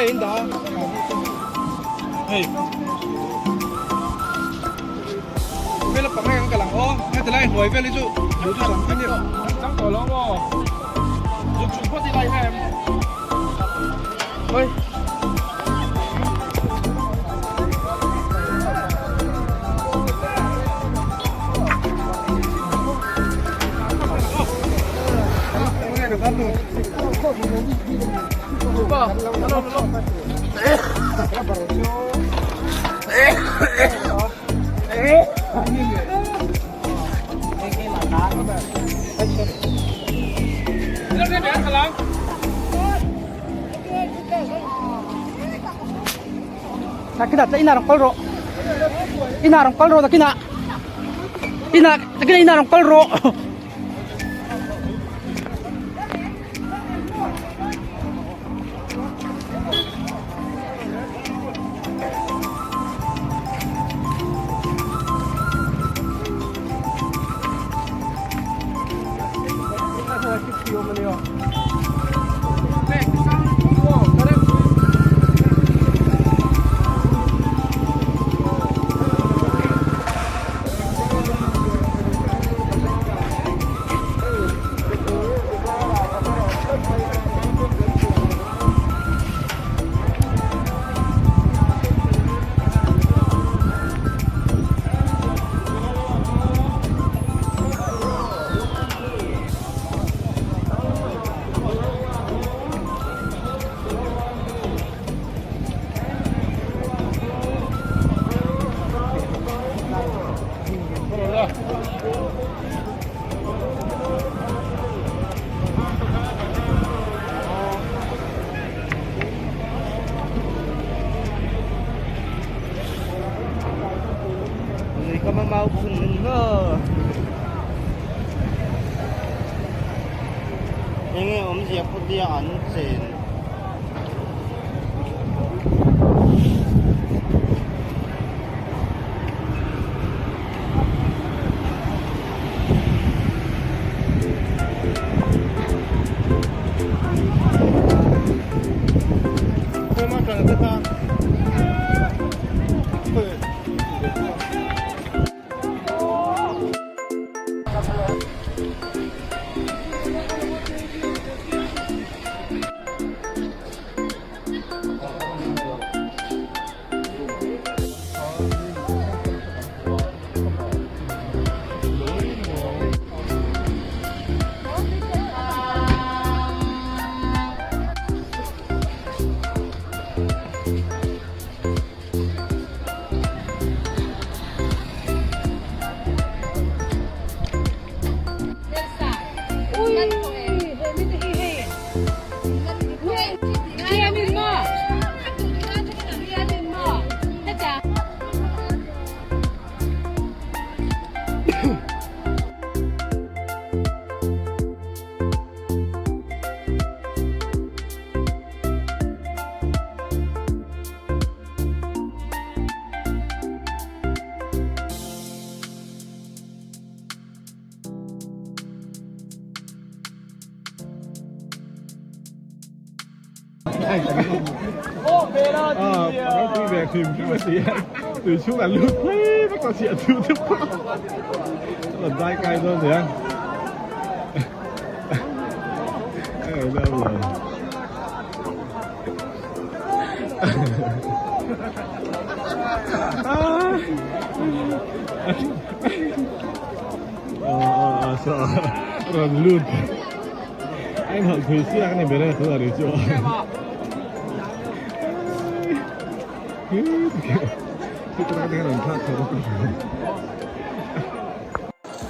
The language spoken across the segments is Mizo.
in dah a? Hei. Vel a panga kan kal ang aw. Heti lai hnuai vel hi chu duh chu sam a ni. Chang tawh lo maw? Zuk chhuk phawt ila i hre em? Oi. Nakina tla ina rong kal rawh ina rong kal rawh nakina ina nakina ina rong kal rawh. Enge awmzia khawtia an chen.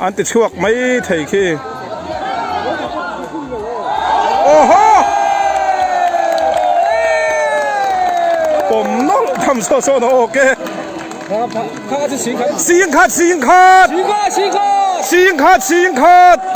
An ti chhuak mai thei khi. Awhaw! Pawm nawlh tham saw sawn a awk e. Singkhat singkhat! Singkhat singkhat!